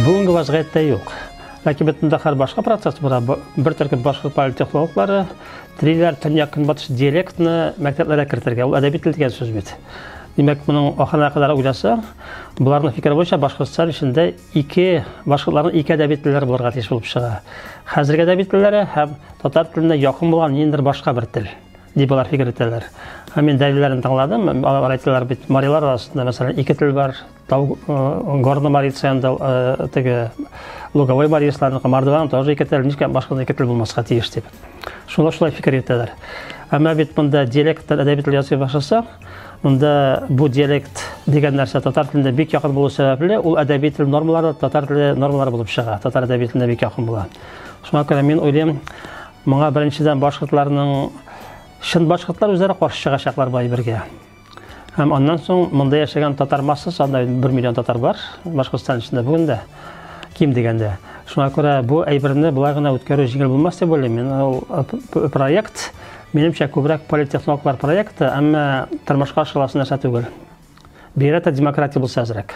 Бүгенге вазгыятьтә юк. Ләкин бит монда хәзер башка процесс бара. Бер төркем башкорт политтехнологлары телиләр төньяк-көнбатыш диалектны мәктәпләргә кертергә. Ул әдәби тел дигән сүз бит. Димәк, моның ахырына кадәр уйласаң, боларның фикере буенча Башкортстан эчендә ике башкортларның ике әдәби телләре булырга тиеш булып чыга. Хәзерге әдәби телләре һәм татар теленә якын булган ниндидер башка бер тел дип алар фикер итәләр. Һәм мин дәлилләрен тыңладым. Алар әйтәләр бит, марилар арасында, мәсәлән, ике тел бар. Тау горно марицияндә теге луговой марицларныкы, мордваның тоже ике тел, ничек башка ике тел булмаска тиеш дип. Шулай шулай фикер итәләр. Әмма бит монда диалекттан әдәби тел ясый башласак, монда бу диалект дигән нәрсә татар телендә бик якын булу сәбәпле, ул әдәби тел нормалары татар теле нормалары булып чыга. Татар әдәби теленә бик якын була. Шуңа күрә мин уйлыйм, моңа беренчедән башкортларның чын башкортлар үзләре каршы чыгачаклар бу әйбергә. Һәм аннан соң монда яшәгән татар массасы, анда 1 миллион татар бар Башкортстан эчендә бүген дә, ким дигәндә. Шуңа күрә бу әйберне болай гына үткәрү җиңел булмас дип уйлыйм. Мин ул проект, минемчә, күбрәк политтехнологлар проекты, әмма тормышка ашырыласы нәрсә түгел. Бигрәк тә демократия булса әзрәк.